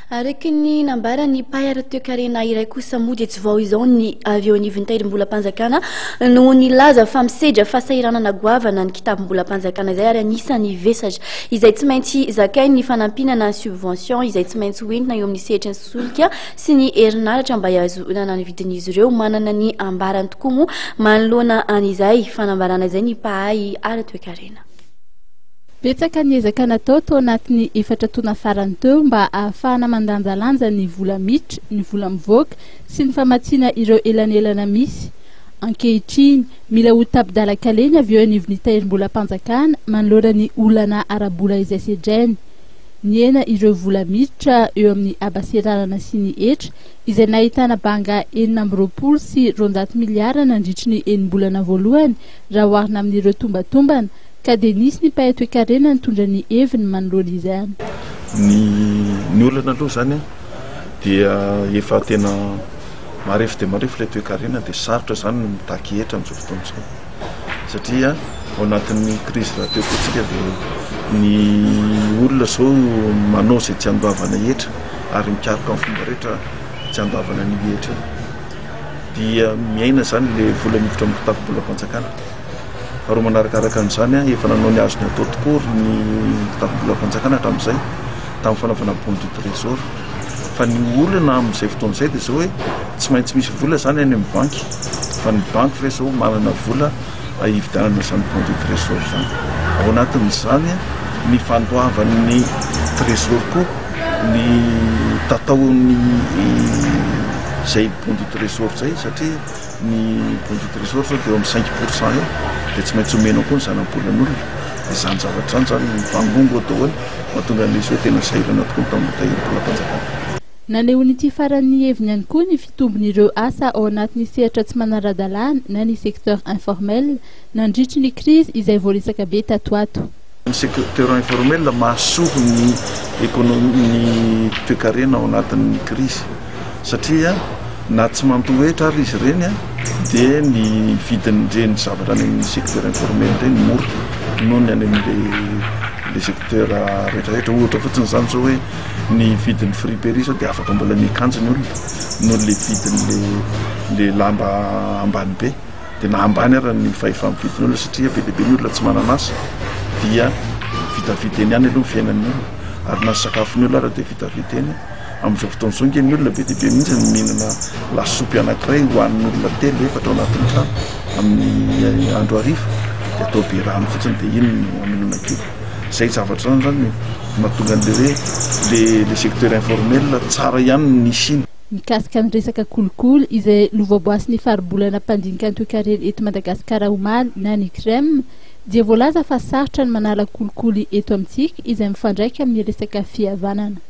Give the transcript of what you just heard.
Araka ny nambaran'ny mpahay ara-toekarena iray kosa moa dia tsy vao izao ny avy eo anivon'ny tahirim-bolam-panjakana no nilaza fa misedra fahasahiranana goavana ny kitapom-bolam-panjakana izay ary anisan'ny vesatra izay tsy maintsy zakainy ny fanampiana na subvention izay tsy maintsy hoentina eo amin'ny sehatry ny solika sy ny herinaratra mba hihazonana ny vidin'izy ireo. Manana ny ambarany tokoa moa manoloana an'izay fanambarana izay ny mpahay ara-toekarena. Betsaka ny ezaka natao tao anatin'ny efatra taona farany teo mba ahafahana mandanjalanja ny vola miditra, ny vola mivoaka sy ny famatsiana ireo elanelana misy. Ankehitriny, mila ho tapi-dalan-kaleha ny avy eo anivon'ny Tahirimbolam-panjakana manoloana ny olana ara-bola izay sedrainy. Nihena ireo vola miditra eo amin'ny haba-seranana sy ny hetra izay nahitana banga 226 miliara nandritry ny enim-bolana voalohany raha oharina amin'ireo tombatombana Ka dia nisy ny mpahay toekarena nitondra ny heviny manoloana izany. Ny ny olana aloha izany dia efa tena marefo dia marefo ilay toekarena dia sarotra izany ny mitaky hetra amin'izao fotoana izao satria ao anatin'ny krizy rahateo koa tsika dia ny olona izao manao izay tsy handoavana hetra ary mikaroka amin'ny fomba rehetra tsy handoavana an'io hetra io dia miaina izany ilay vola miditra amin'ny kitapom-bolam-panjakana. Faharoa manarakaraka an'izany, efa nanao ny azony atao tokoa ny kitapom-bolam-panjakana hatramin'izay tamin'ny fanaovana bon du trésor. Fa ny olana amin'izay fotoana izay dia izao hoe tsy maintsy misy vola izany any amin'ny banky fa ny banky ve izao manana vola hividianana izany bon du trésor izany. Ao anatin'izany ny fandoavan'ny trésor koa ny tataon'ny izay bon du trésor izay satria Ny bon du trésor zao dia eo amin'ny 5% eo dia tsy maintsy omenao koa ny zanabolan'olona. Dia izany zavatra izany izany mivangongo eo daholo mahatonga an'ilay izy hoe tena sahirana tokoa ny taona tahirim-bolam-panjakana. Nanehoan'ity farany ny heviny ihany koa ny fitombon'ireo asa ao anatin'ny sehatra tsy manara-dalàna na ny secteur informel nandritry ny krizy izay voaresaka be tato ato. Ny secteur informel mahasoa ny économie ny toekarena ao anatin'ny krizy satria na tsy mandoa hetra ary izy ireny dia ny vidin'ireny zavatra any amin'ny secteur informel ireny mora noho ny any amin'ilay secteur rehetrarehetra. Ohatra fotsiny izany izao hoe ny vidin'ny friperie izao dia afaka mbola miakanjo ny olona noho ilay vidin'ilay lamba ambany be. Dia na ambany ara ny fahefa-mividin'ny olona satria be dia be ny olona tsy manana asa dia vitavita eny ihany aloha ny fiainan'ny olona ary na ny sakafon'ny olona ara dia vitavita eny. Amin'izao fotoana izao ange ny olona be dia be mihitsy no mihinana lasopy anankiray hohanin'olona telo, efatra ao anatin'ny trano amin'ny andro hariva dia atao be rano fotsiny dia iny no hamenoana kibo. Izay zavatra izany izany no mahatonga an'ilay hoe le le secteur informel tsara ihany ny nisiany. Mikasika ny resaka kolikoly izay novoaboasin'ny faribolana mpandinika ny toekarena eto Madagasikara omaly na ny Crem dia voalaza fa sarotra ny manala kolikoly eto amintsika izay mifandraika amin'ny resaka fihavanana.